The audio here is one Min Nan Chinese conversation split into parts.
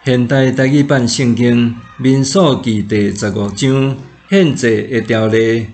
現代台語版聖經民數記第十五章獻祭的條例。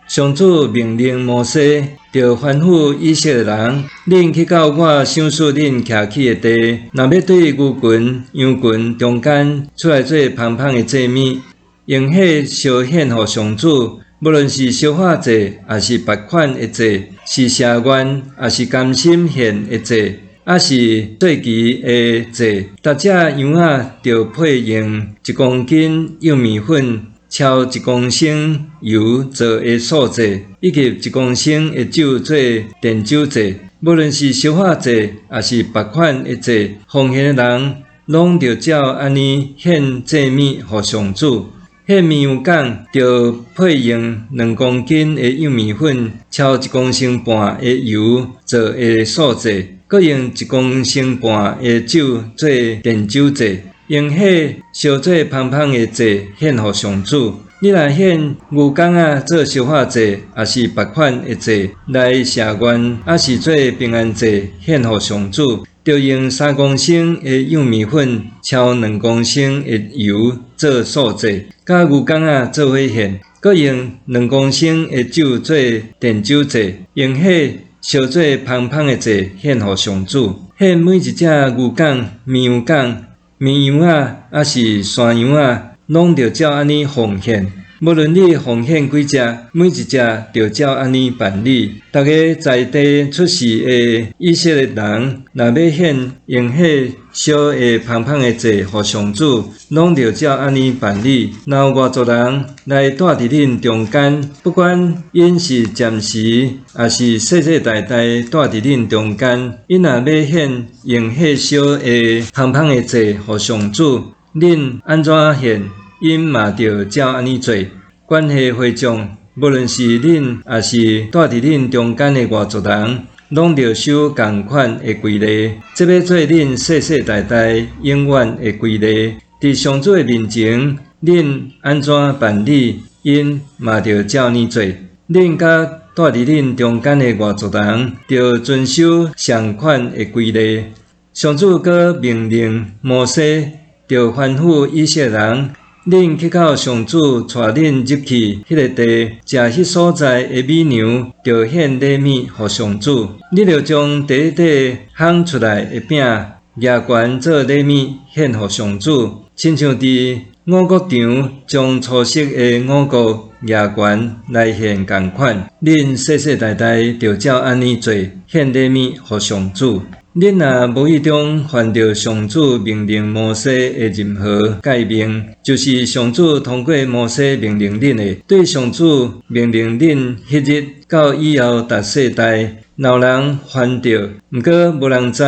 上主命令摩西，著吩咐以色列人：恁去到我賞賜恁徛起的地，若欲對牛群、羊群中間出來做芳香的祭物，用火燒獻予上主，無論是燒化祭，抑是別款的祭，是謝願，抑是甘心獻的祭，抑是祭期的祭，逐隻羊仔著配用一公斤幼麵粉，摻一公升油做的素祭，以及一公升的酒做奠酒祭。無論是燒化祭，抑是別款的祭，奉獻的人攏著照按呢獻祭物予上主。獻綿羊犅，著配用2公斤的幼麵粉，摻一公升半的油做的素祭，閣用一公升半的酒做奠酒祭，用火燒做芳香的祭獻予上主。你若獻牛犅仔做燒化祭，抑是別款的祭來謝願，抑是做平安祭獻予上主，著用3公升的幼麵粉，摻2公升的油做素祭，佮牛犅仔做伙獻，閣用兩公升的酒做奠酒祭，用火燒做芳香的祭獻予上主。獻每一隻牛犅、綿羊犅、綿羊仔，抑是山羊仔，攏著照按呢奉獻。無論你奉獻幾隻，每一隻著照按呢辦理。逐个在地出世的以色列人，若欲獻用火燒的芳香的祭予上主，攏著照按呢辦理。若有外族人來蹛佇恁中間，不管𪜶是暫時，抑是世世代代蹛佇恁中間，𪜶若欲獻用火燒的芳香的祭予上主，恁按怎獻，𪜶嘛著照按呢做。關係會眾，無論是恁，抑是蹛佇恁中間的外族人，攏著守仝款的規例。這欲做恁世世代代永遠的規例。佇上主的面前，恁按怎辦理，𪜶嘛著照呢做。恁佮蹛佇恁中間的外族人，著遵守相款的規例。上主閣命令摩西，著吩咐以色列人：恁去到上主帶恁入去彼个地，食彼所在的美糧，著獻禮物予上主。你著將地底烘出來的餅，舉懸做禮物獻予上主，親像佇五穀場將初熟的五穀舉懸來獻仝款。恁世世代代著照按呢做，獻禮物予上主。恁若無意中犯著上主命令摩西的任何誡命，就是上主通過摩西命令恁的，對上主命令恁彼日到以後逐世代，若有人犯著，毋過無人知，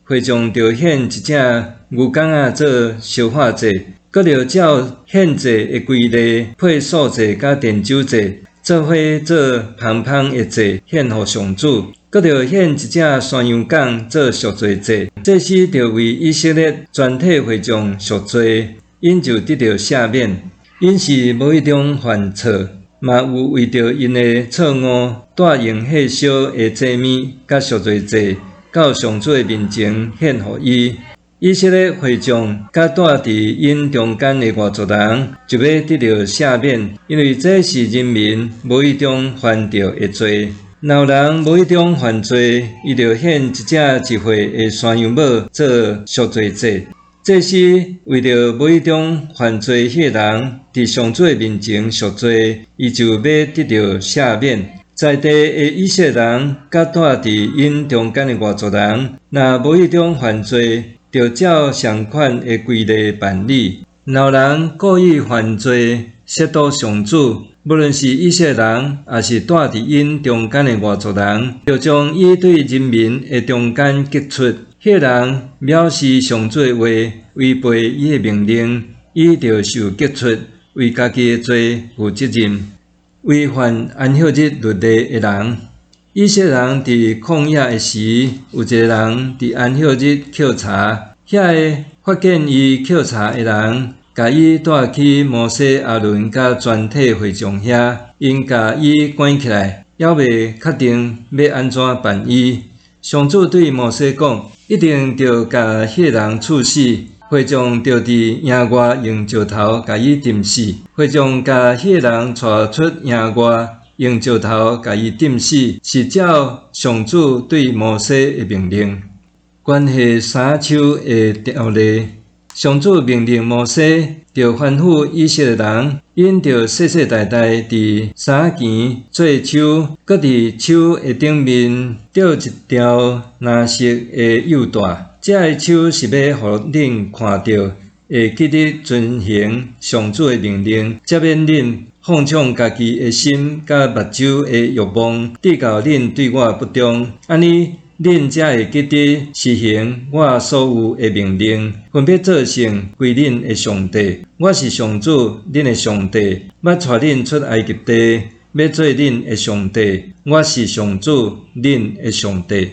會眾著獻一隻牛犅仔做燒化祭，閣著照獻祭的規例配素祭佮奠酒祭，做伙做芳香的祭獻予上主。閣著獻一隻山羊犅做贖罪祭，祭司著為以色列全體會眾贖罪，𪜶就得著赦免。𪜶是無意中犯錯，嘛有為著𪜶的錯誤，帶用火燒的祭物佮贖罪祭到上主的面前獻予伊。以色列會眾佮蹛佇𪜶中間的外族人，就欲得著赦免，因為這是人民無意中犯著的罪。若有人無意中犯罪，伊著獻一隻一歲的山羊母做贖罪祭。祭司為著無意中犯罪彼个人，佇上主的面前贖罪，伊就欲得著赦免。在地的以色列人佮蹛佇𪜶中間的外族人，若無意中犯罪，著照相款的規例辦理。若有人故意犯罪，褻瀆上主，無論是以色列人，抑是蹛佇𪜶中間的外族人，著將伊對人民的中間革出。彼个人藐視上主的話，違背伊的命令，伊著受革出，為家己的罪負責任。違反安息日律例的人，以色列人佇曠野的時，有一个人佇安息日抾柴，遐个發現伊抾柴的人，共伊帶去摩西、亞倫佮全體會眾遐，𪜶共伊關起來，猶未確定欲按怎辦伊。上主對摩西講：一定著共彼个人處死，會眾著佇營外用石頭共伊釘死。會眾共彼个人帶出營外，用石頭共伊釘死，是照上主對摩西的命令。關係衫鬚的條例，上主命令摩西，著吩咐以色列人，𪜶著世世代代佇衫墘做鬚，閣佇鬚的頂面吊一條藍色的幼帶。這个鬚是欲予恁看著，會記得遵行上主的命令，才免恁放縱家己的心佮目睭的欲望，致到恁對我不忠。按呢，恁才會記得實行我所有的命令，分別做聖歸恁的上帝。我是上主，恁的上帝，捌帶恁出埃及地，欲做恁的上帝。我是上主，恁的上帝。